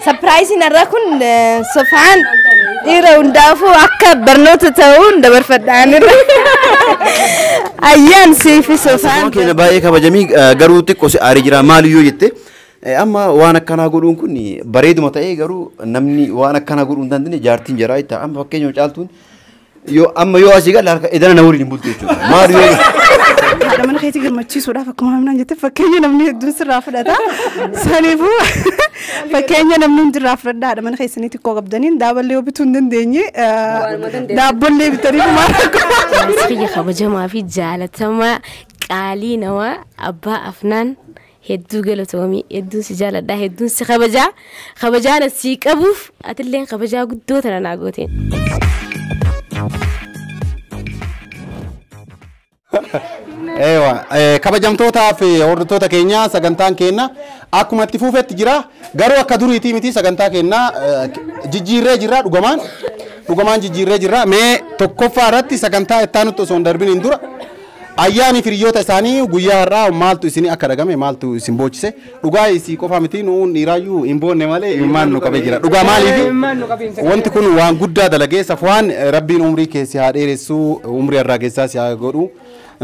Surpriseiin irraa kun Safwaan dhiira hundaafuu akka barnoota ta'uun dabarfadhaan irra. Ayyaan siifi Safwaan. Safwaan keenya baay'ee kabajamii garuu xiqqoo si aarii jira maaliyyoo jette. Amma waan akkanaa godhuun kun bareeduma ta'ee garuu namni waan akkanaa godhuu hin dandeenye jaartiin jaraa itti amma fakkeenyaaf caaltuun yoo amma yoo asii galle harka edana na waliin hin bultu jechuudha. Maaliyyoo Haadha mana keetii gammachiisuudhaaf akkuma hamnaan jette fakkeenya namni hedduun sirraa fudhata. Saniifuu fakkeenya namni hundirraa fudhadha haadha mana keessanii xiqqoo qabdaniin daaballee yoo bituu hin dandeenye daabbollee bitanii maal Jaarsi kiyya kabajamaa fi jaalatamaa qaalii namaa abbaa Afnaan hedduu galatoomii hedduun si jaaladha hedduun si kabajaa kabajaan si qabuuf atilleen kabajaa guddoo tana naa gooteen. Eewa kabajamtootaa fi hordoftoota keenya sagantaan keenya akkuma itti fufetti jira garuu akka duriitii miti sagantaa keenya jijjiirree jira dhugamaan dhugamaan jijjiirree jira mee tokkoffaa irratti sagantaa itti aanutti osoo hin darbiniin dura ayyaanii hiriyoota isaanii guyyaa har'aa maaltu isin akka dhagame maaltu isin boochise dhugaa isii qofa miti nuun dhiiraayyuu hin boonne malee imimmaan nu qabee jira dhugaa maaliif wanti kun waan guddaa dalagee Safwaan rabbiin umrii keessi haa dheeressu umrii har'aa keessaa si haa godhu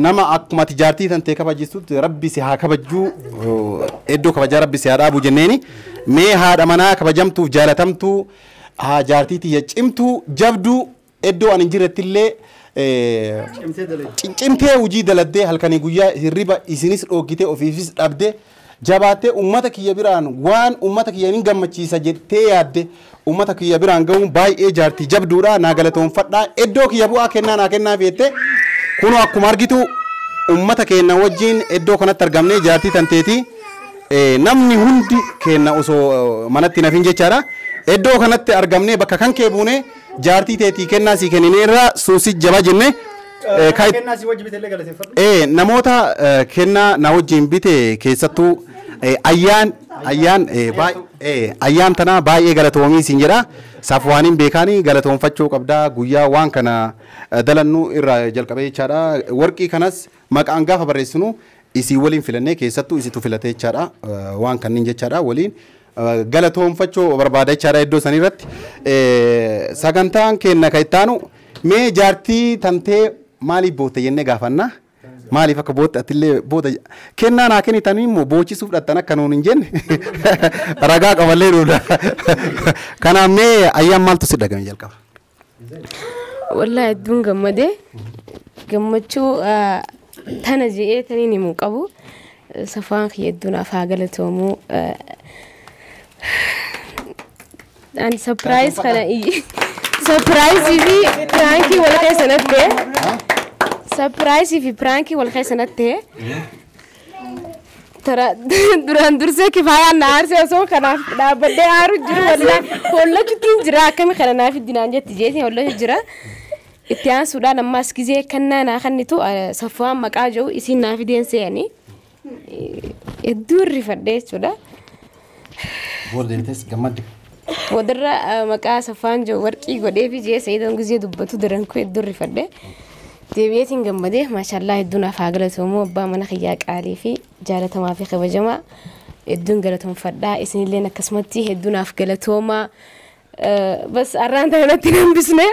nama akkuma ati jaartii tantee kabajistutti rabbi si haa kabajjuu iddoo kabajaa rabbi si haa dhaabu jenneeni mee haadha manaa kabajamtuuf jaalatamtuu haa jaartii tiyya cimtuu jabduu iddoo ani hin jirretti illee cimtee hojii daladdee halkanii guyyaa hirriba isinis dhoogitee ofiifis dhabdee jabaattee uummata kiyya biraan waan uummata kiyya ni gammachiisa jettee yaadde uummata kiyya biraan gahuun baay'ee jaartii jabduudha naa galatoonfadhaa iddoo kiyya bu'aa kennaa naa kennaa feette kunoo akkuma argitu uummata keenya wajjin iddoo kanatti argamnee jaartii tanteeti namni hundi keenya osoo manatti nafin jechaadha iddoo kanatti argamnee bakka kan kee buune jaartii teetii kennaa sii kennineerra suusi jaba jenne Kennaa si wajji bite illee galateeffadhu. Namoota kennaa na wajjin bite keessattuu ayyaan ayyaan ayyaan tana baay'ee galatoomii siin jedha. Safwaaniin beekaanii galatoonfachuu qabdaa guyyaa waan kana dalannu irraa jalqabee jechaadha. Warqii kanas maqaan gaafa barreessinu isii waliin filannee keessattuu isitu filatee jechaadha. Waan kanneen jechaadha waliin galatoonfachuu barbaada jechaadha iddoo sanirratti. Sagantaan keenya kan itti aanu mee jaartii tantee maaliif bootte jennee gaafanna. Maaliif akka bootte atillee booda kennaa naa kennitanii immoo boochisuuf dhattan akka nuun hin jenne ragaa qaballee nuudha. Kanaaf mee ayyaan maaltu si dhagame jalqaba? Wallaahi hedduun gammadee gammachuu tana je'ee taniin himuu qabu Safwaan kiyya hedduun afaa galatoomuu ani surprise kana surprise fi prankii wal keessa natte surprise fi prankii wal keessa natte tara duraan dursee kifaayaan na aarsee osoo kanaaf dhaabbadhee aaru jiru wallaahi hollachuutiin jira akkami kana naaf iddinaan jetti jeetiin hollachu jira. Itti aansuudhaan ammaas gizee kennaa naa kennitu Safwaan maqaa jiru isiin naaf ideen se'anii hedduu rifadhee jechuudha. Booda deemtees gammadde. Wadarra maqaa Safwaan jiru warqii godhee fi jee sayidoon gizee dubbatu daran koo hedduu rifadhee. Deebi'eetiin gammadee maashallaa hedduun afaa galatoomuu abbaa mana kiyyaa qaalii fi jaalatamaa fi kabajamaa hedduun galatoomfadhaa isinilleen akkasumatti hedduun af galatoomaa. Bas arraan tanatti hin hambisne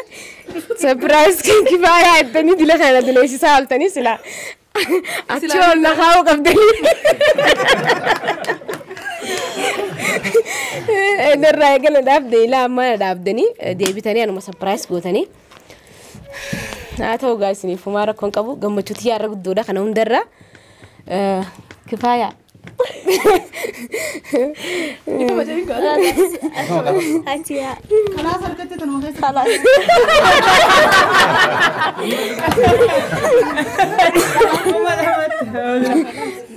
surprise kan kifaayaa jettanii dila kana dileessisaa ooltanii sila achi ol na kaa'uu qabdanii. Irraa eegala dhaabdee ilaa amma dhaabdanii deebitanii anuma surprise gootanii. Haa ta'u gaa isiniif homaa rakkoon qabu gammachuu xiyyaarra irra guddoodha kana hundarra kifaayaa. خلاص harkatti tanuma keessa. خلاص.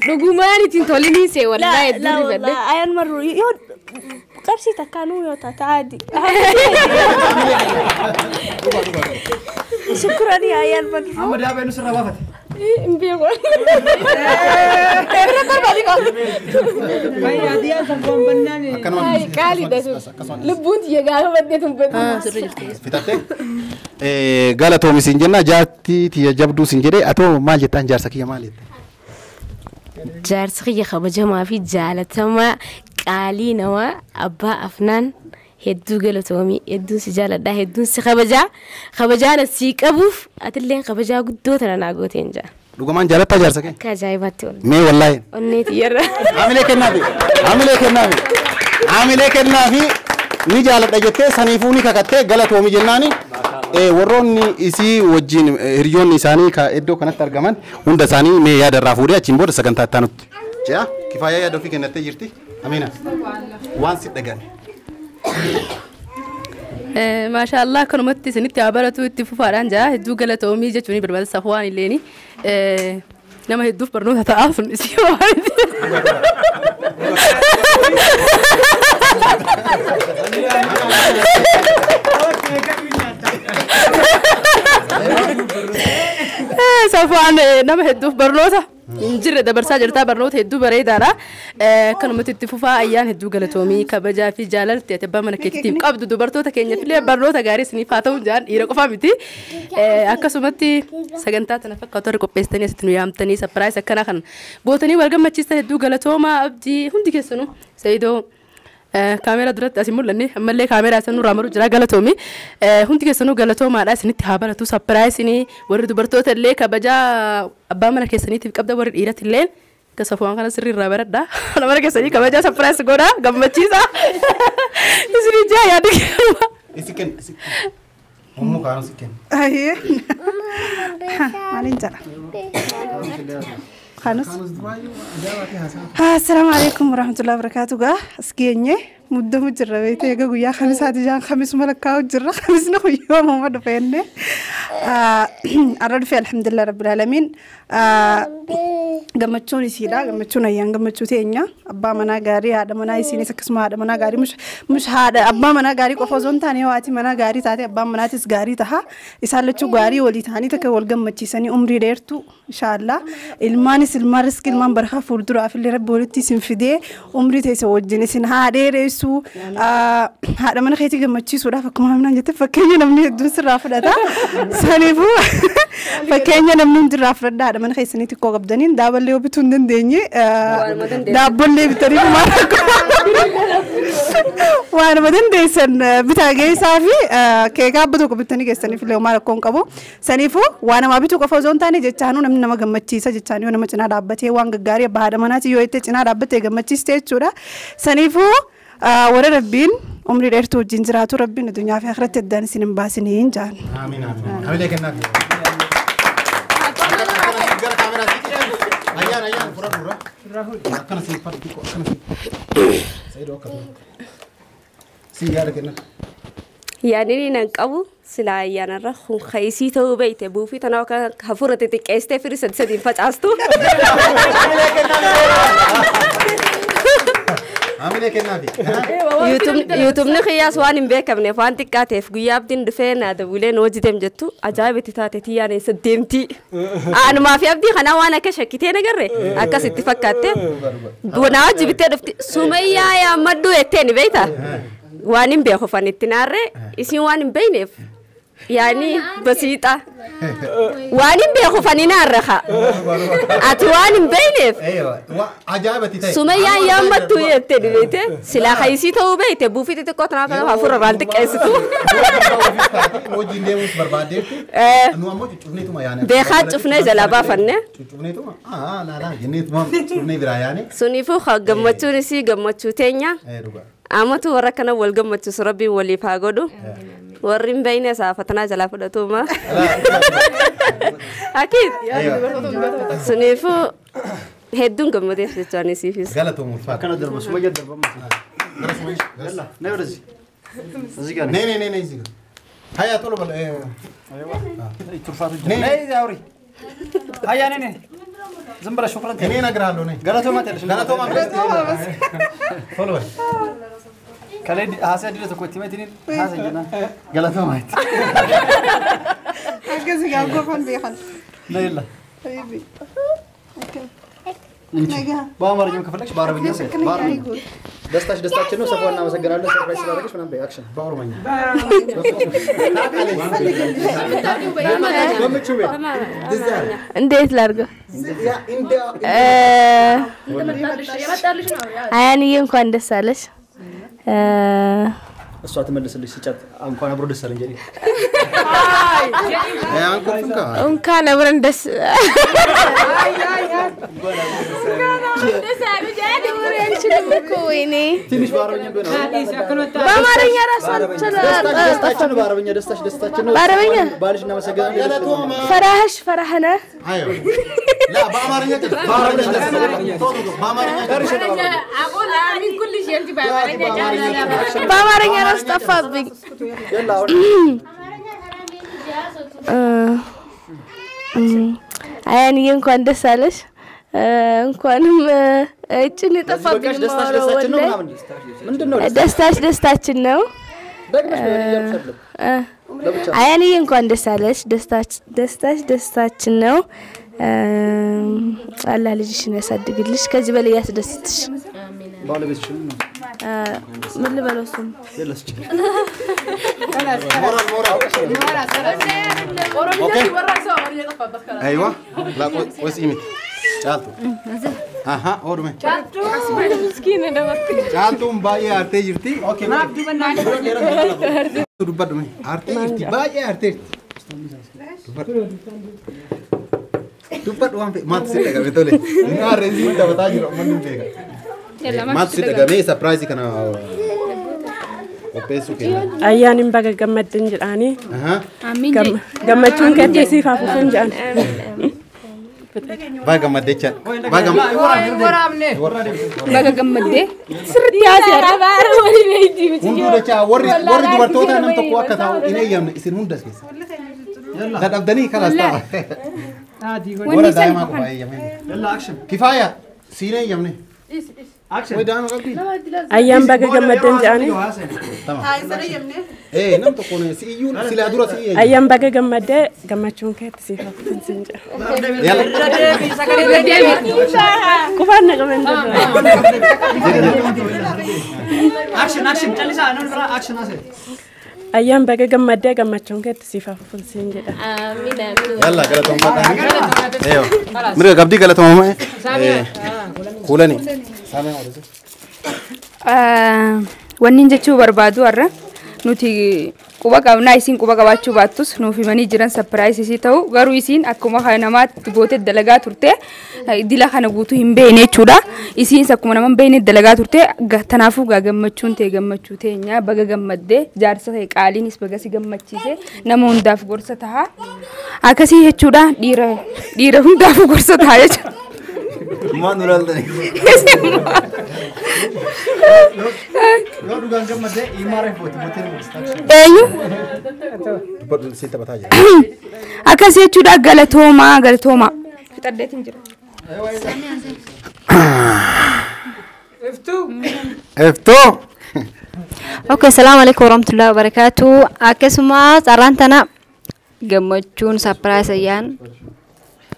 Dhugumaan ittiin tolinii see wallaahi لا hedduu لا rifadhe. والله أيان مرة يو قرشي تكانو يو تعادي شكرا يا أيان مرة Amma daabee nu sirraa baafate. Hin beeku. Qaaliidha sun. Lubbuun tiyya gaafa baddee tun baddu. Fitattee? Galatoomi siin jenna jaartii tiyya jabduu siin jedhee atoo maal jettaan jaarsa kiyya maal jette? Jaarsi kiyya kabajamaa fi jaalatamaa Qaalii namaa abbaa Afnaan hedduu galatoomii, hedduun si jaaladha, hedduun si kabajaa, kabajaan si qabuuf atilleen kabajaa guddoo tana naa gooteen jaa. Dhugumaan jaalattaa jaarsa kee? Akka ajaa'ibaatti ol. Mee wallaahi. Onneeti yerra. Hamilee kennaafi. Hamilee kennaafi. Hamilee kennaafi ni jaaladha jettee saniifuu ni kakattee galatoomi jennaani. Warroonni isii wajjin hiriyoonni isaanii ka iddoo kanatti argaman hunda isaanii mee yaada irraa fuudhee achiin booda sagantaa itti aanutti. Jaa Kifaayaa yaada ofii kennattee jirti. Amiina. Waan si dhagame. Maashaallah akkanumatti isinitti haa baratu itti fufaadhaan jaa hedduu galatoomii jechuun barbaada Safuwaan illeeni nama hedduuf barnoota ta'aa sun isii waan. Safuwaan nama hedduuf barnoota hin jirre dabarsaa jirtaa barnoota hedduu bareedaadha. Akkanumatti itti fufaa ayyaan hedduu galatoomii kabajaa fi jaalalti ati abbaa mana keetiif qabdu dubartoota keenyaaf illee barnoota gaarii isiniif haa ta'u jaan dhiira qofaa miti. Akkasumatti sagantaa tana fakkaatu warri qopheessitanii asitti nu yaamtanii surprise akkanaa kan gootanii wal gammachiistan hedduu galatoomaa Abdii hundi keessanuu Saayidoo kaameeraa duratti as hin mul'anne ammallee kaameeraa isa nurraa maru jira galatoomi. Hundi keessanuu galatoomaadha isinitti haa baratu surprise warri dubartoota illee kabajaa abbaa mana keessaniitiif qabda warri dhiiratti illee akka Safuwaan kana sirrii irraa baradha. Mana keessanii kabajaa surprise godha gammachiisa. Isin ijaa yaada kenna. Isi kenna. Ummu kaanu si kenna. Ayyee. Maaliin jedha? Kanus. Assalamu alaikum warahmatullahi wabarakatuh. Gaa as geenye muddamu jirra beekte egaa guyyaa khamisaati jaan khamisuma lakkaa'u jirra khamisna guyyaa mama dhufeenne arra dhufe alhamdulillah rabbil alamin. Gammachuun isiidha gammachuun ayyaan gammachuu teenya abbaa manaa gaarii haadha manaa isiinis akkasuma haadha manaa gaarii mush haadha abbaa manaa gaarii qofa osoo hin taane haati manaa gaarii taate abbaan manaatis gaarii taha isaan lachuu gaarii walii ta'anii takka wal gammachiisanii umrii dheertuu inshaallah ilmaanis ilmaan riskii ilmaan barakaa fuulduraaf illee rabbi walitti isin fidee umrii teessa wajjin isin haa dheeressu. Haadha mana keetii gammachiisuudhaaf akkuma hamnaan jette fakkeenya namni hedduun sirraa fudhata. Saniifuu fakkeenya namni hundirraa fudhadha haadha mana keessanii xiqqoo qabdaniin daaballee yoo bituu hin dandeenye daabbollee bitanii waanuma dandeessan bitaa geessaa fi keekaa abba tokko bitanii geessaniif illee homaa rakkoo hin qabu. Saniifuu waan namaa bituu qofa osoo hin taane jechaanuu namni nama gammachiisa jechaan yoo nama cinaa dhaabbatee waan gaggaarii abbaa haadha manaati yoo itti cinaa dhaabbatee gammachiiste jechuudha. Saniifuu warra rabbiin umrii dheertuu wajjin jiraatu rabbiin addunyaa fi akhiratti addaan isin hin baasinii hin jaan. Amiin amiin. Hamilee kennaaf. Gara kaameraa siqi. Ayyaan ayyaan fura dura. Akkana si fadhu xiqqoo akkana si. Saayidoo akka si yaada kenna. Yaadni nan qabu silaa ayyaanarra kun kaysii ta'uu beeyte buufii tanaa akka hafuura xixiqqeessitee firii sadi sadiin facaastu. Hamilee kennaafi. Yuutuubni kiyyaas waan hin beekamneef waan xiqqaa ta'eef guyyaa Abdiin dhufee naa dabulee nu hojjeteem jettu ajaa'iba itti taate tiyyaan eessa deemti. Anumaa fi Abdii kanaa waan akka shakkitee nagarre akkas itti fakkaatte. Naa hojii bittee dhufti Sumayyaa yaammadhu jettee ni beekta. Waan hin beeku fan itti naarre isin waan hin beekneef yaani basiixa. Waan hin beeku fan hin naarre haa. Ati waan hin beekneef. Ajaa'iba itti ta'e. Sumayyaan yaammattu jettee ni beekte silaa kaysii ta'uu beekte buufii xixiqqoo tanaa kana hafuura irraan xiqqeessitu. Hojiin deemuus barbaaddeetti. Nu ammoo cuccufneetuma yaane. Beekaa cufnee jalaa baafanne. Cuccufneetuma laalaa jenneetuma cuccufnee biraa yaane. Suniifuu gammachuun isii gammachuu teenya. Amatu warra kana wal gammachiisu rabbiin waliif haa godhu. Warri hin beekne saafatanaa jalaa fudhatuma. Akiid. Suniifuu hedduun gammadeef jechaan isiifis. Galatoom ulfaata. Akkana darba Sumayyaa darba. Gara Sumayyaa. Yalla na ወደዚህ እዚህ ጋር ነይ ነይ ነይ እዚህ ጋር ሀያ ቶሎ በል። ትሩፋቱ ነይ አውሪ ሀያ ነይ ነይ ዝም ብለሽ ሹክራን እኔ እነግርሃለሁ። ነይ ገለቶማ ትያለሽ። ገለቶማ ቶሎ በል። ከላይ ሀሳ ድረስ እኮ ቲማቲኒን ሀሳ ጀና ገለቶማ አይት Akkasii gaa gofan beekan. ነይላ Habibi. በአማርኛም ከፈለግሽ በአረብኛ በአረብኛ ደስታሽ ደስታችን ነው። ሰፏን እናመሰግናለን። Surprise ስላደረገች ምናምን በይ። Action በኦሮሞኛ እንዴት ላድርገው? አያንዬ እንኳን ደስ አለሽ። እሷ ትመልስልሽ ሲጫት እንኳን አብሮ ደስ አለኝ ጀሪ እንኳን አብረን ደስ በአማርኛ ራሱ ደስታችን ነው። በአረበኛ ደስታሽ ደስታችን ነው። በአረበኛ ባልሽ እናመሰግናለን። ፈራህሽ ፈራህነ በአማርኛ ራሱ ጠፋብኝ። አያንዬ እንኳን ደስ አለሽ። እንኳንም እጭን የጠፋብኝ ደስታሽ ደስታችን ነው። አያንዬ እንኳን ደስ አለሽ። ደስታሽ ደስታችን ነው። አላህ ልጅሽን ያሳድግልሽ፣ ከዚህ በላይ ያስደስትሽ። ምን ልበለው እሱን ايوه لا وسيمي caaltu aha odume caaltuun baay'ee aartee jirti dubbadhume aartee jirti baay'ee aartee jirti dubbadhu waan fe'e maaltu si dhagame tole inni aarreen siin taphataa jiru amma hin beeka maaltu si dhagame sapiraayizii kana qopheessuu kenna Ayyaanin baga gammaddan jedhaanii gammachuun keetti siif haa fufuun jedhan. Baga gammaddee jecha. Baga Baga gammaddee sirriitti haasa'aa. Hunduu dachaa warri dubartoota nam tokko akka taa'u hin eeyyamne isin hundas keessa. Dadhabdanii kalaas ta'a. Warra daa'imaa qofa eeyyamne. Kifaaya siin eeyyamne. Way daa'ima qabdi. Ayyaan baga gammaddan jedhanii. Nam tokko si iyyuu silaa dura si eeyyamne. Ayyaan baga gammaddee gammachuun keetti siif haa fufuun siin jedha. Qufaan na qaban Action action callisaa namni biraa action haasa'e. Ayyaan baga gammaddee gammachuun keetti siif haa fufuun siin jedha. Yalla galatoomfadhaa. Eeyo. Mirga qabdii galatoomame. Kuulani. Wanni jechuu barbaadu har'a nuti quba qabnaa isiin quba qabaachuu baattus nuuf himanii jiran sapiraayisii ta'u garuu isiin akkuma namaatti gootee dalagaa turte dila kana guutuu hin beekne jechuudha. Isiins akkuma nama hin beekne dalagaa turte tanaafuu gaa gammachuun ta'e gammachuu teenya baga gammaddee jaarsa ta'e qaaliinis baga si gammachiise nama hundaaf gorsa ta'a. Akkasii jechuudha dhiira hundaaf gorsa ta'a jechuudha. Maal nu ilaaltanii? Yoo dhugaan gammaddee himaa reeffooti bootee Eenyu? Dubbadhu siin taphataa jira. Akkas jechuudha galatoomaa galatoomaa. Fixadheetiin jira. Iftuu. Okay, salaamu alaikum warahmatullahi wabarakatuh. Akkasuma carraan tana gammachuun sapiraayis ayyaan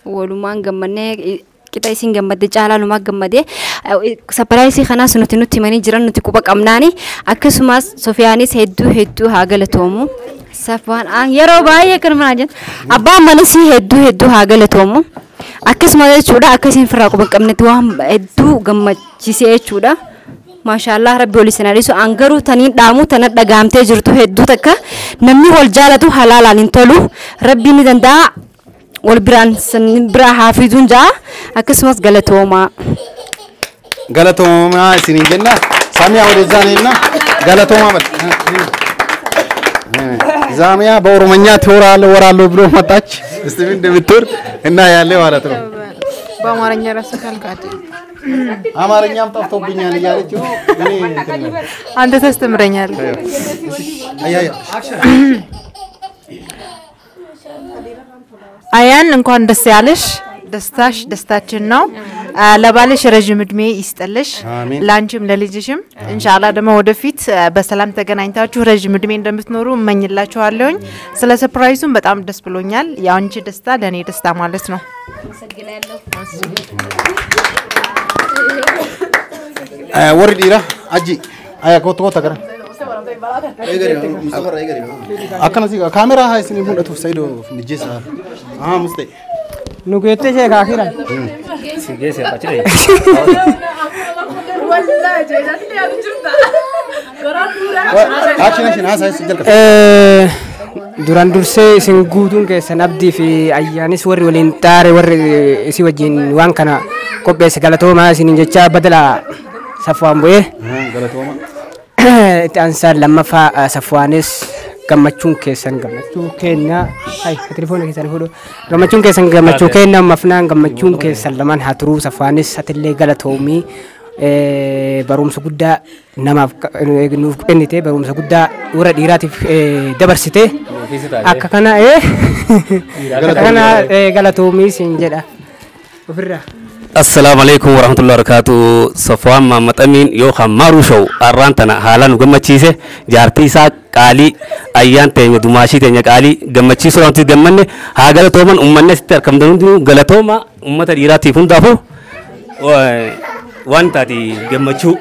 walumaan gammannee qixa isin gammadde caalaa numaa gammadee sapiraayisii kanaas nuti nutti himanii jiran nuti quba qabnaani akkasumas Sofiyaanis hedduu hedduu haa galatoomu. Safwaan yeroo baay'ee kan mana jennu abbaan manasii hedduu hedduu haa galatoomu. Akkasumas jechuudha akka isin firraa quba qabnetti waan hedduu gammachiisee jechuudha. Maashaallah rabbi olii sana dhiisu an garuu taniin dhaamu tana dhagaamtee jirtu hedduu takka namni wal jaalatu halaalaan hin tolu rabbi ni danda'a wal biraan biraa haa fiduun ja'a akkasumas galatoomaa. Galatoomaa isiniin jenna Saamiyaa ወደዛ ነና galatoomaa በል ዛሚያ በኦሮሞኛ ትወራለህ ወራለሁ ብሎ መጣች። እስቲ ምን እንደምትወር እና ያለ ማለት ነው። በአማርኛ ራሱ ካልካት አማርኛም ጠፍቶብኛል እያለች ነው። እኔ እንትን ነው። አንተ ታስተምረኛለህ። አይ አያን እንኳን ደስ ያለሽ። ደስታሽ ደስታችን ነው። ለባልሽ ረጅም እድሜ ይስጥልሽ፣ ላንቺም ለልጅሽም። ኢንሻአላህ ደግሞ ወደፊት በሰላም ተገናኝታችሁ ረጅም እድሜ እንደምትኖሩ እመኝላችኋለሁኝ። ስለ ሰርፕራይዙም በጣም ደስ ብሎኛል። ያንቺ ደስታ ለኔ ደስታ ማለት ነው። አመሰግናለሁ። Warri dhiiraa aji aya kootu koota gara. Akkana si kaameraa haa isin mul'atuuf Saidoo mijeessa. Ah mustee. Nu geettee ishee kaakiran. Si geesse achiree. Wallahi jeedatti yaadu jirta. Action action haasaa isin jalqaba. Duraan dursee isin guutuun keessan Abdii fi Ayyaanis warri waliin taare warri isii wajjin waan kana qopheesse galatoomaa isiniin jecha badala Safwaan bu'ee. Galatooma. Itti aansaan lammaffaa Safwaanis gammachuun keessan gammachuu keenya ay telefoona keessan fuudhu gammachuun keessan gammachuu keenya mafnaan gammachuun keessan lamaan haa turuu Safwaanis atillee galatoomii barumsa guddaa namaaf nuuf kennite barumsa guddaa warra dhiiraatiif dabarsite akka kana akka kana galatoomii siin jedha ofirraa. Assalamu alaikum warahmatullahi wabarakatuh. Safwaan Muhammad Amin yookaan Maaruu Show arraan tana haalaan nu gammachiise jaartii isaa qaalii ayyaan teenya dumaashii teenya qaalii gammachiisuu wanti gammanne haa galatooman uummanni asitti argamtan hundinuu galatooma uummata dhiiraatiif hundaafuu waan taati gammachuu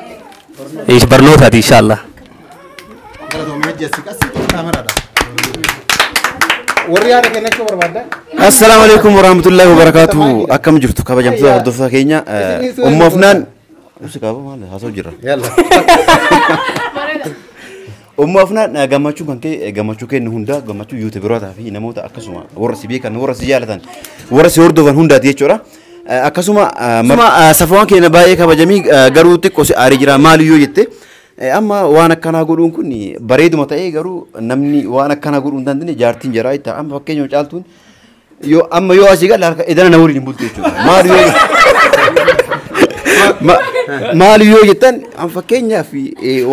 barnootaati inshaallah. Galatoomii ajjeessi qassi kaameraadha. Warri yaada kennachuu barbaaddan. Assalaamu alaikum warahmatullahi wabarakatuh. Akkam jirtu kabajamtoota hordoftoota keenya Ummu Afnaan Usi qaba maal haasa'u jira. Ummu Afnaan gammachuun kan kee gammachuu kennu hunda gammachuu yuutuubarootaa fi namoota akkasuma warra si beekan warra si jaalatan warra si hordofan hundaati jechuudha. Akkasuma Safwaan keenya baay'ee kabajamii garuu xiqqoo si aarii jira maaliyyoo jette amma waan akkanaa godhuun kun bareeduma ta'ee garuu namni waan akkanaa godhuu hin dandeenye jaartiin jaraa itti amma fakkeenya Caaltuun yoo amma yoo asii gala harka edana na waliin hin bultu jechuudha. Maali yoo jettan amma fakkeenyaaf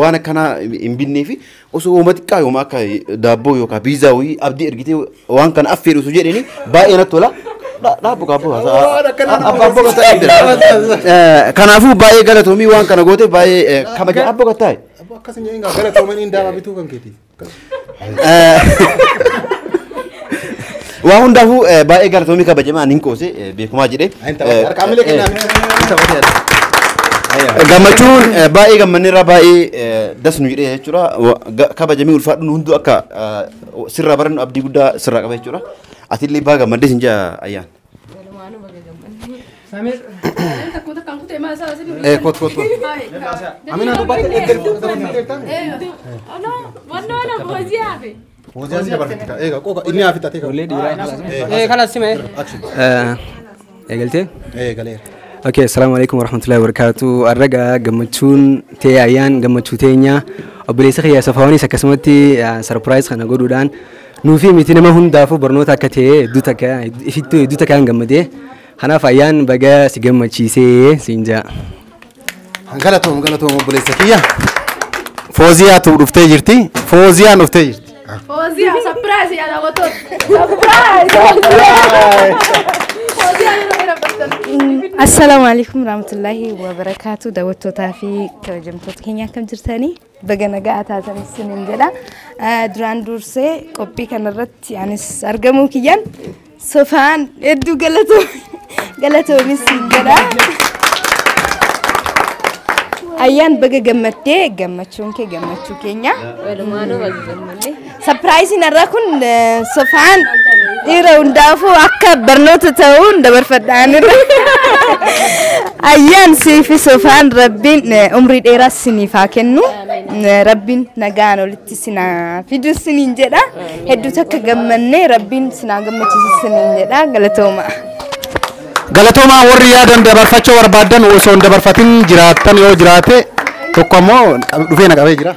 waan akkanaa hin binnee fi osoo uuma xiqqaa yooma akka daabboo yookaan piizaa wayii Abdii ergitee waan kana affeeru osoo jedhanii baay'ee natti tola. Dhaabbu kaabboo abbaa gataa kanaafuu baay'ee galatoomii waan kana goote baay'ee kabaja abboo gataa. Akkas hin jedhin galatoomanii daaba bituu kan keetiif. Waa hundaafuu baay'ee galatoomii kabajamaa niin qoose beekumaa jedhee. Harkaamilee kennaa. Gammachuun baay'ee gammanneerraa baay'ee das nu jedhee jechuudha. Kabajamii ulfaadhuun hunduu akka sirraa barannu abdii guddaa sirraa qaba jechuudha. Atillee baa gammaddee sin jaa ayyaan. Kot kot. Amina dubbatti Hojii asii dabarfatti. Egaa qoqa inni hafi taatee qaba. Kalas sime. Eegaltee? Eegaleera. Okay, assalamu alaikum warahmatullahi wabarakatuh. Arraga gammachuun tee ayyaan gammachuu teenya obboleessa kiyya Safwaanis akkasumatti surprise kana godhuudhaan nuufi miti nama hundaafuu barnoota akka ta'e hedduu takka ifittuu hedduu takka hin gammadee kanaaf ayyaan baga si gammachiisee siin jaa. Galatoom galatoom obboleessa kiyya. Fooziyaatu dhuftee jirti. Fooziyaan dhuftee jirti. Fozia, surprise yaa daawwattoota. Surprise! Fozia yeroo kana bakka. Assalaamu alaikum warahmatullahi wabarakatuh. Daawwattootaa fi kabajamtoota keenya akkam jirtanii? Baga nagaa taatan isiniin jedha. Duraan dursee qophii kanarratti anis argamuu kiyyaan Sofaan hedduu galatoomis siin jedha. Ayyaan baga gammaddee gammachuun kee gammachuu keenya. Walumaanuu baga gammadde. Surpriseiin har'aa kun Sofaan dhiira hundaafuu akka barnoota ta'uun dabarfadhaanirra. Ayyaan siifi Sofaan rabbiin umrii dheeraa siniif haa kennu. Rabbiin nagaan olitti sinaa fidu siniin jedha. Hedduu takka gammannee rabbiin sinaa gammachiisu siniin jedha. Galatooma. Galatoomaa warri yaadan dabarfachuu barbaadan osoo hin dabarfatin jiraattan yoo jiraate tokko ammoo dhufee na qabee jira.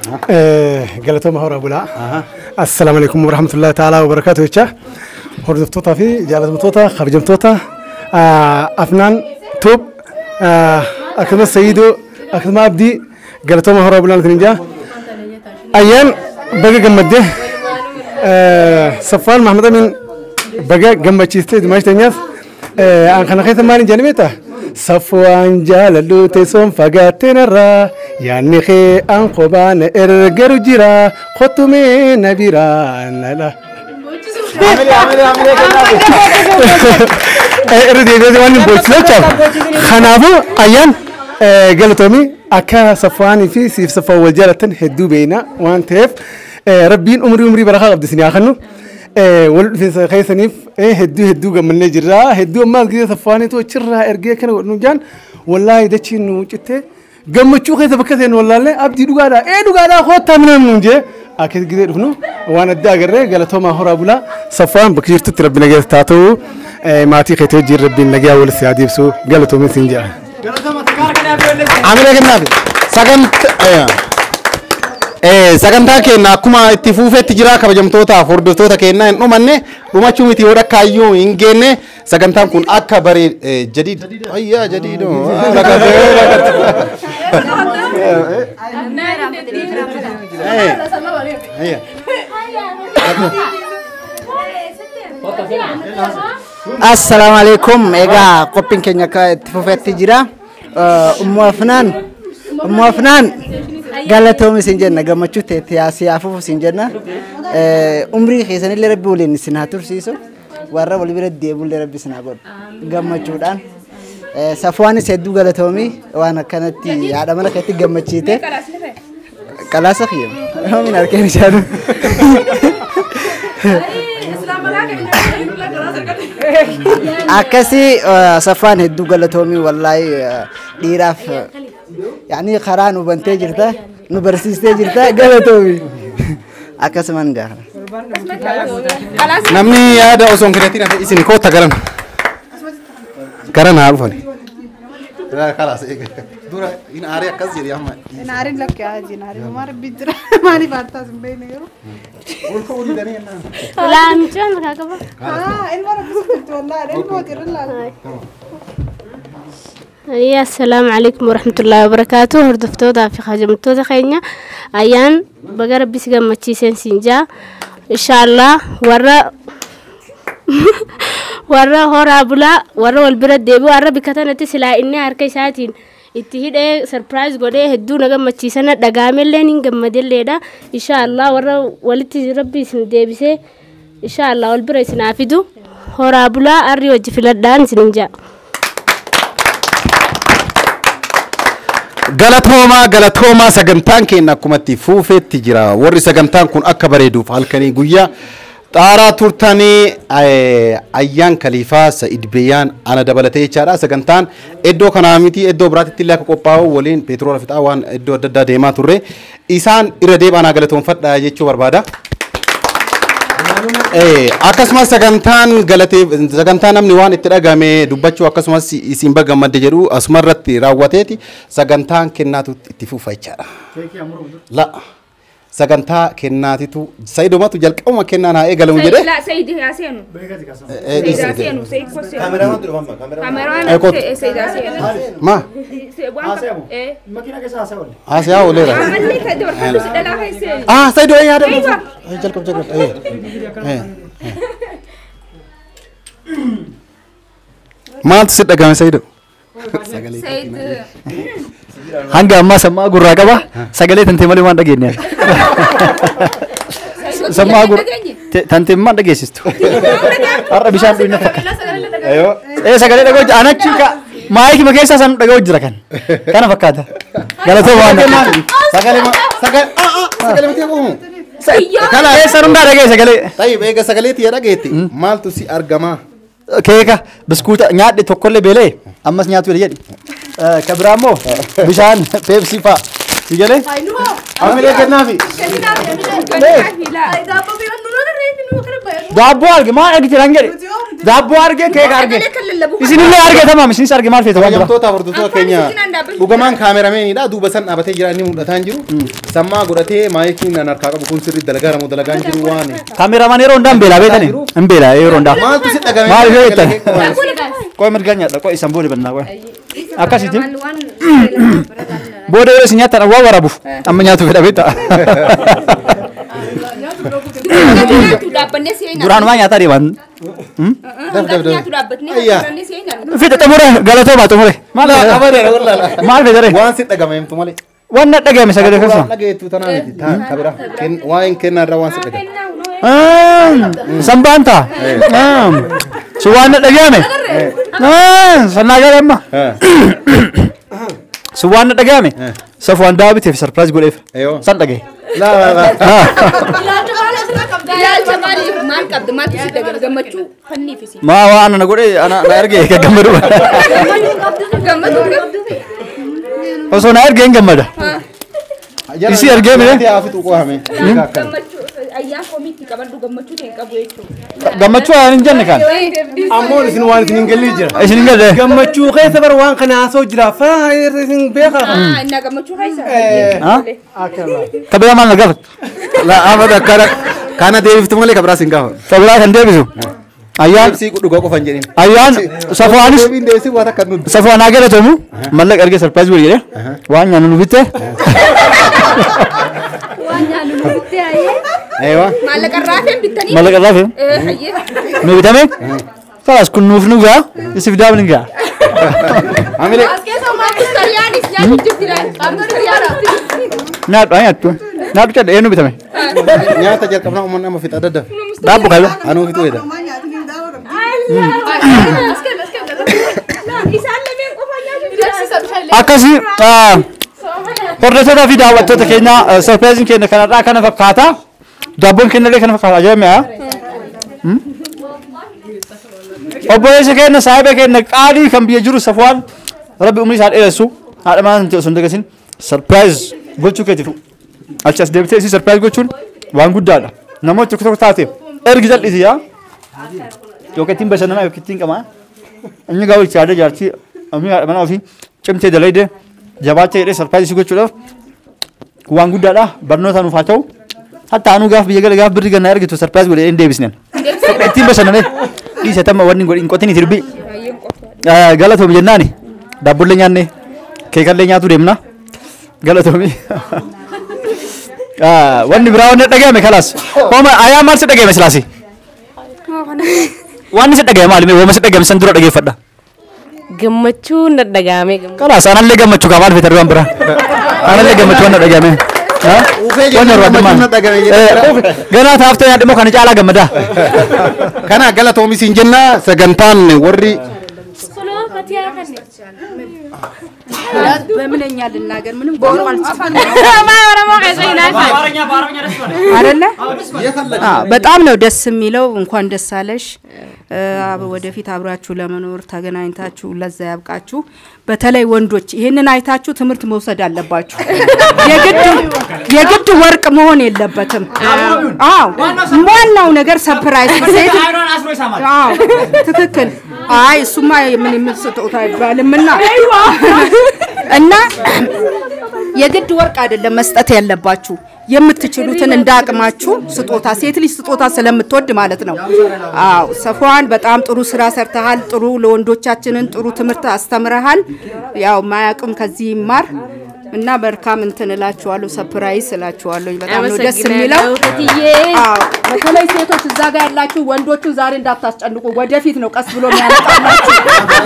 Galatooma hora bulaa. Assalaamu alaikum warahmatullahi ta'ala wabarakaatu jecha. Hordoftootaa fi jaalatamtoota kabajamtoota Afnaan Tuub akkasumas Sayyidoo akkasumas Abdii galatooma hora bulaan isin jaa. Ayyaan baga gammaddee Safwaan Mahamad Amin baga gammachiistee dimaash teenyaaf an kana keessa maal hin jedhani beektaa? Safwaan jaaladhu teessoon fagaattee narraa yaadni kee an kophaa na ergaru jira kottumee na biraa nala. Irra deebi'ee waan hin boochisne jechaaf. Kanaafuu ayyaan galatoomii Akka Safwaanii fi siif Safwaan wal jaalatan hedduu beeyna waan ta'eef rabbiin umrii barakaa qabdi isin haa kennu. Wal dhufiinsa keessaniif hedduu hedduu gammannee jirra. Hedduu ammaas gisee Safwaaniitu achirraa ergee kana godhnu jaan wallaahi dachiin nu cittee gammachuu keessa bakka seennu wallaallee abdii dhugaadhaa dhugaadhaa koottaa minaan nuun jee akkas gisee dhufnu waan adda agarree galatoomaa horaa bulaa. Safwaan bakka jirtutti rabbi nageessa haa ta'u maatii keetii wajjin rabbiin nagaa wal si haa deebisu galatoomin siin jedha. Amina kennaafi. Sagantaa keenya akkuma itti fuufetti jira kabajamtootaaf hordoftoota keenyaa hin dhumanne dhumachuu miti yoo dhakkaayyuu hin geenne sagantaan kun akka baree jadiid ayyaa jadiidoo Assalamu alaikum. Egaa qophiin keenya akka itti fufetti jira. Ummu Afnaan galatoomi isin jenna gammachuu teetti siyaafuu isin jenna. Umrii keessanillee rabbi waliin isin haa tursiisu. Warra wal bira deebullee rabbi isin haa godhu. Gammachuudhaan. Safwaanis hedduu galatoomi waan akkanatti haadha mana keetti gammachiite. Qalaasa kiyya. Hoomin harkeen ishaanu. Akkasii Safwaan hedduu galatoomii wallaahi dhiiraaf yaani karaa nu bantee jirta nu barsiistee jirta galatoomii akkasumaan gaara. Namni yaada osoo hin kennatiin hafe isin koota garan garan haa dhufani. Kalaas dura hin aaree akkas jedhe amma. Hin aariin lakkee haa jiin aariin maal rabbi jira maaliif aartaas hin beekne yeroo. Laa mucaan maqaa qaba. Haa ilma rabbi sitti wallaahi ilma hojii irra laala. Assalaamu alaikum warahmatullahi wabarakaatuh. Hordoftootaa fi kabajamtoota keenya ayyaan baga rabbi si gammachiiseen siin jaa. Inshaallah warra horaa bulaa warra wal bira deebi'u warra bikka tanatti silaa inni harka isaatiin itti hidhee sarpiraayiz godhee hedduu na gammachiisana dhagaamellee hin gammadelleedha. Inshaallah warra walitti rabbi isin deebisee inshaallah wal bira isin haa fidu. Horaa bulaa arri hojii filadhaan isin jaa. Galatoomaa sagantaan keenya akkumatti fuufetti jira. Warri sagantaan kun akka bareeduuf halkanii guyyaa xaaraa turtanii Ayyaan Kaliifaa Sa'id Beeyaan ana dabalatee jechaadha. Sagantaan iddoo kanaa miti iddoo biraatti illee akka qophaa'u waliin peetiroola fixaa waan iddoo adda addaa deemaa turre isaan irra deebi'anaa galatoonfadha jechuu barbaada. Akkasumas sagantaan galatee sagantaa namni waan itti dhagame dubbachuu akkasumas isin bagammadde jedhu asuma irratti raawwateeti sagantaan kennaatu itti fufa jechaadha. La sagantaa kennaatitu Sa'iidumatu jalqabuma kennaan haa eegalamu jedhe. La Sa'iid haa seenu. Sa'iid haa seenu Sa'iid koseenu. Kaameramaan Sa'iid haa seenu. Ma? Makiina keessa haasa'aa oolle. Haasa'aa ooleera. Ammallee kan dabarfatu si dhalaa keessee. Ah Sa'iid wayii yaada. Jalqab jalqab. Maaltu si dhagame Sa'iid? Hanga ammaa sammaa gurraa qaba sagalee tantee malee waan dhageenye. Sammaa gurra tantee maal dhageessistu? Har'a bishaan dhugna fakkaata. Sagalee dhagoo jira anachi maayikii keessaa san dhagoo jira kan kana fakkaata. Galatoo waan. Sagalee sagalee miti haquumu. Kana eessa hundaa dhagee sagalee. Tayyib eega sagalee tiyya dhageetti maaltu si argamaa? Keeka biskuuta nyaadhe tokkollee beelee ammas nyaatu jedhi. Kabiraammoo bishaan peepsii fa'a. Si galee? Amilee kennaafi. Daabboo arge maal argite lan jedhe. Daabboo arge keeka arge. Isinillee arge tamaam isinis arge maal feete waan biraa. Kabajamtoota hordoftoota keenya dhugamaan kaamerameenidha duuba san dhaabatee jira inni mul'ataa hin jiru. Sammaa godhatee maayikiin nan harkaa qabu kun sirrii dalagaa ramoo dalagaa hin jiru waan. Kaameramaan yeroo hundaa hin beelaa beetani? Hin beelaa yeroo hundaa. Maaltu si dhagame? Maal feetan? Qoy mirgaa nyaadha qoy isan booda bannaa qoy. Akkasitti. Booda yeroo isin nyaattan waa waraabuuf amma nyaatu fedha beektaa. Duraanumaa nyaataa deeman. Fida xumure galatoomaa xumure. Maal federe? Waan si dhagame himtu malee. Waan na dhagame sagalee keessa. Waan dhageettu tanaa miti. Kabira. Waa'een kennaa irraa waan si dhagame. Sambaan ta'a. Su waan na dhagame. Sannaa gara amma. Sun waan na dhagahame. Safuwaan daawwiteef surprise godheef. San dhagahe. La la la. Ilaalcha maaliif maal qabda maaltu si dhagala gammachuu fanniifisi. Maa waan ana godhe ana na erge gammadu. Gammachuu qabdu. Osoo na erge hin gammada. Isi ergee mee? Gammachuu ayyaan komiitti qabadhu gammachuu ta'e qabu jechuudha. Gammachuu ayaan hin jenne kan. Ammoo isin waan isin hin galle jira. Isin hin galle. Gammachuu keessa bar waan kana haasoo jira. Faa isin beekaa. Inna gammachuu keessa. Kabiraa maal na gaafatu? La abada kana kana deebiftu malee kabiraa sin gaafatu. Kabiraa kan deebisu. Ayyaan dhugaa qofa hin jedhin. Ayyaan Safuwaanis Safuwaan haa galatomu mallaqa ergee surprise godhi jedhee waan nyaannu nu bitte. Waan nyaannu nu bitte hayyee. Eewa. Maallaqa irraa hafeen bittanii. Maallaqa irraa hafeen. Hayyee. Nu bitame. Kalaas kun nuuf nu ga'a isif daabni ga'a. Amile. As keessa mustariyaanis nyaatu jirti laal. Mustariyaadha. Nyaadhu nyaattu. Nyaadhu cadhe eenyu bitame. Nyaata jalqabnaa uummanni amma fixa daddafe. Daabbo kala. Anuu fixuu jedha. Akkasii hordoftoota fi daawwattoota keenya sarpiraayiziin keenya kanarraa kana fakkaata. Daabboon keenyallee kana fakkaata ajaa'iba mi'a. Obboleessa keenya saahiba keenya qaalii kan biyya jiru Safuwaan rabbi umrii isaa dheeressu haadha manaa hin ta'e osoo hin dagasin sarpiraayiz gochuu keetiif achi as deebitee isii sarpiraayiz gochuun waan guddaadha. Namoota tokko tokko taate ergi jal'isi yaa yookiin ittiin bashannanaa yookiin ittiin qamaa. Inni gaafa itti yaadee jaartii amni haadha manaa ofii cimtee dalayde jabaachee jedhee sarpiraayiz gochuudhaaf waan guddaadha. Barnoota nuuf haa ta'u. Hatta anuu gaaf biyya gala gaaf birri gannaa ergitu sarpiraayiz godhee hin deebisneen. Ittiin bashannanee dhiise tamma wanni hin qotin tirbii. Galatoomi jennaani daabbollee nyaanne keekallee nyaatu deemna. Galatoomi. Wanni biraa wanni dhagahame kalaas. Hooma ayaa maal si dhagahame silaasi? Wanni si dhagahame maali? Hooma si dhagahame san dura dhageeffadha. Gammachuun na dhagahame. Kalaas anallee gammachuu qaba maal feetan waan biraa? Anallee gammachuu waan na dhagahame. Ganaa taaftee nyaadhu immoo kana caalaa gammadaa. Kana galatoomi siin jenna sagantaan warri በምንኛ ልናገር ምንም በኦሮሞ አይደለ? በጣም ነው ደስ የሚለው። እንኳን ደስ አለሽ። ወደፊት አብራችሁ ለመኖር ተገናኝታችሁ ለዛ ያብቃችሁ። በተለይ ወንዶች ይሄንን አይታችሁ ትምህርት መውሰድ አለባችሁ። የግድ ወርቅ መሆን የለበትም። አዎ ዋናው ነገር surprise ሴት። አዎ ትክክል። አይ እሱማ ምን ስጦታ አይባልምና እና የግድ ወርቅ አይደለም መስጠት ያለባችሁ። የምትችሉትን እንዳቅማችሁ ስጦታ፣ ሴት ልጅ ስጦታ ስለምትወድ ማለት ነው። አዎ ሰፏን በጣም ጥሩ ስራ ሰርተሃል። ጥሩ ለወንዶቻችንን ጥሩ ትምህርት አስተምረሃል። ያው ማያቅም ከዚህ ይማር እና መልካም እንትን እላችኋለሁ፣ surprise እላችኋለሁ። በጣም ነው ደስ የሚለው። አዎ በተለይ ሴቶች እዛ ጋር ያላችሁ ወንዶቹን ዛሬ እንዳታስጨንቁ፣ ወደፊት ነው ቀስ ብሎ የሚያመጣላችሁ።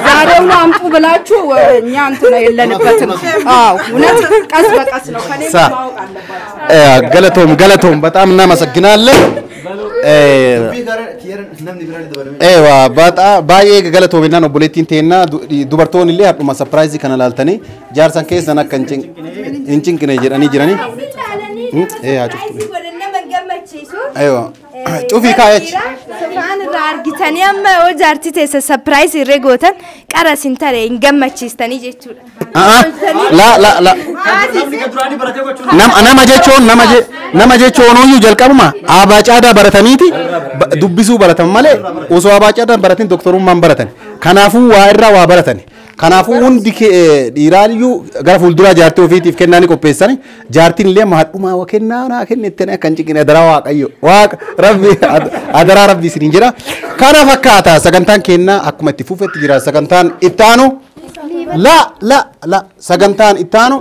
ዛሬውኑ አምጡ ብላችሁ እኛ እንትን የለንበትም። አዎ እውነት ቀስ በቀስ ነው ከኔ ማወቅ አለባችሁ። ገለቶም ገለቶም በጣም እናመሰግናለን። Ewa baay'ee galatoominaan obboleettiin teennaa dubartoonni illee hadhuma sarpiraayizii kana laaltanii jaarsan keessan akka hin cinqine jedhanii jiranii. Ewa cufii kaa'echi. Safaan irraa argitanii amma yoo jaartii teessa sarpiraayiz irree gootan qara isin tare hin gammachiistanii jechuudha. La la la. Nama jechuun nama jechuun ooyuu jalqabuma abaacaadaa barataniiti dubbisuu baratan malee osoo abaacaadaa baratin doktorummaan baratan. Kanaafuu waa irraa waa baratan. Kanaafuu hundi dhiiraaliyyuu gara fuulduraa jaartii ofiitiif kennaa ni qopheessani. Jaartiin illee hadhumaa waa kennaa naa kennettanii akka hin cinqine adaraa waaqayyo. Waaqa rabbi adaraa rabbi isiniin jedha. Kana fakkaata sagantaan kennaa akkuma itti fufetti jira sagantaan itti aanu. La la la sagantaan itti aanu.